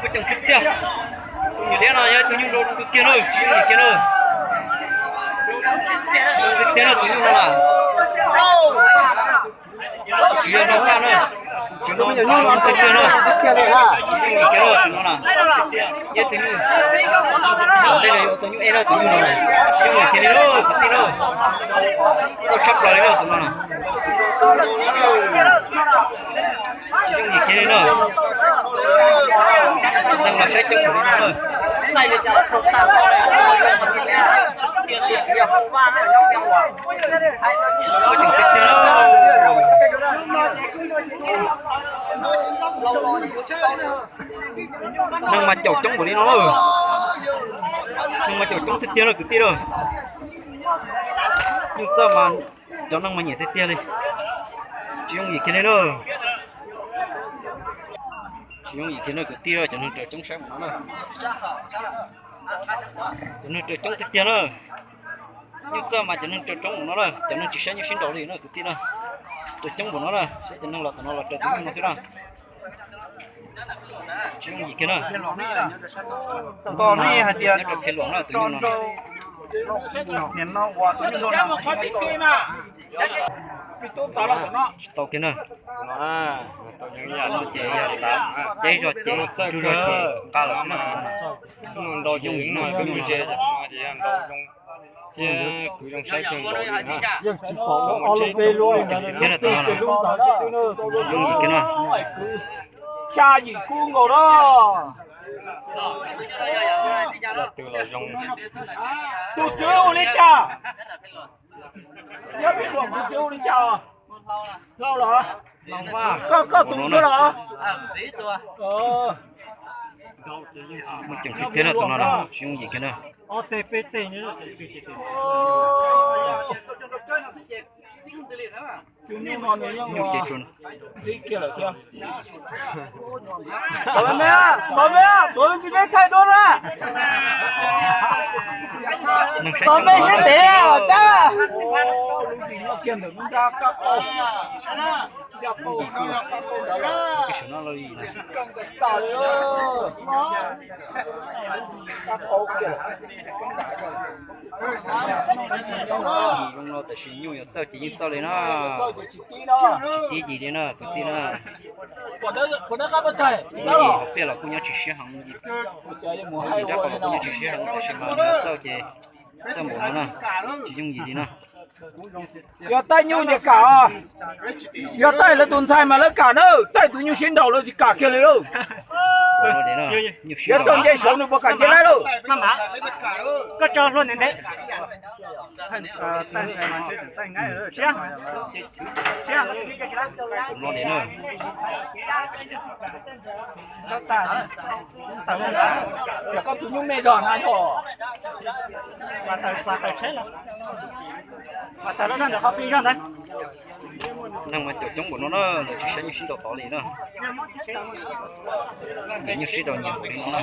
Muaj ceem tiag tiag. Tus nyuj liab no yog tus nyuj nrau zoo tiag tiag na, tsis yooj yim kiag na. Tiag na tus nyuj no na. Tsis yog nrau tag na. Tsis yog nrau tiag tiag na. Tsis yooj yim kiag na tus no na. Yog tus nyuj, ntej no yuav ua tus nyuj ej na tus nyuj no. Tsis yooj yim kiag li na kwv tij na. Tau tshaj plaws li na tus no na. Tsis yooj yim kiag li na. Neeg mas saib coob npaum li no na. Neeg mas caum coob npaum li no na. Neeg mas caum coob tiag tiag na kwv tij na. Nyuj txawj mas cov neeg mas nyiam tiag tiag li. Tsis yooj yim kiag li na. Tsis yooj yim kiag na kwv tij, cov neeg raws coob saib mus no na. Cov neeg raws coob tiag tiag na. Nyuj txawj mas cov neeg raws coob mus no na, cov neeg tsis saib nyuj sib nraus li na kwv tij na. Raws coob npaum no na, saib cov neeg los tom no los raws tus nyuj no xwb na. Tsis yooj yim kiag na. Nyob rau Phe Luam na tus nyuj no. Tsis tau kiag na. Ces yog ces, ntug zog ces nqa lawm xwb na. Tsis yooj yim no. Thiab kuv zoo saib kawg nkaus li na. Yeej tsis pom ob lub peb lub li na, tej lub ntawd xwb na. Yooj yim kiag na. Xya yim kub nkaus na. Tw los zoo. Tus tswv hu li cas? Nyob pem luam tus tswv hu li cas? Hlau los? Koj, koj tus tswv los? Muaj ceem tiag tiag na tus no na, tsis yooj yim kiag na. Ob teg peb teg. Tus nyuj no nws yeej ntxib kiag lawm thiab. Tov me, tov me, tov me tsis peb thaij dua na. Tov me siab ntev os cab. Lub yim nyob kiag ntawm lub nrab qab qau. Nrab qau, qab qau ntawd. Sib kawg nkaus tas li. Qab qau kiag lawm. Zoo no tab sis nyuj yuav txawj ces yeej txawj li na. Tsis tib yim li na kwv tij na. Tsis tib yim, hauv pliaj los kuj nyob tsis siab heev li. Tsis tib yim rab qau los kuj nyob tsis siab heev tab sis mas yuav txawj ces txawj npaum no na. Tsis yooj yim li na. Yog taij nyuj ces kam os. Yog taij lawv tus ntxhais mas lawv kam na, taij tus nyuj sib nraus lawv tsis kam kiag li lauj. Yog txoj nce saud nws puas kam nce laib lauj. Koj tso hlua ntev ntev. Tab sis koj tus nyuj me zog na yog. Neeg mas caum coob npaum no na, lawv tsis saib nyuj sib nraus tod li na. Nyiam nyuj sib nraus nyiam npaum li no na.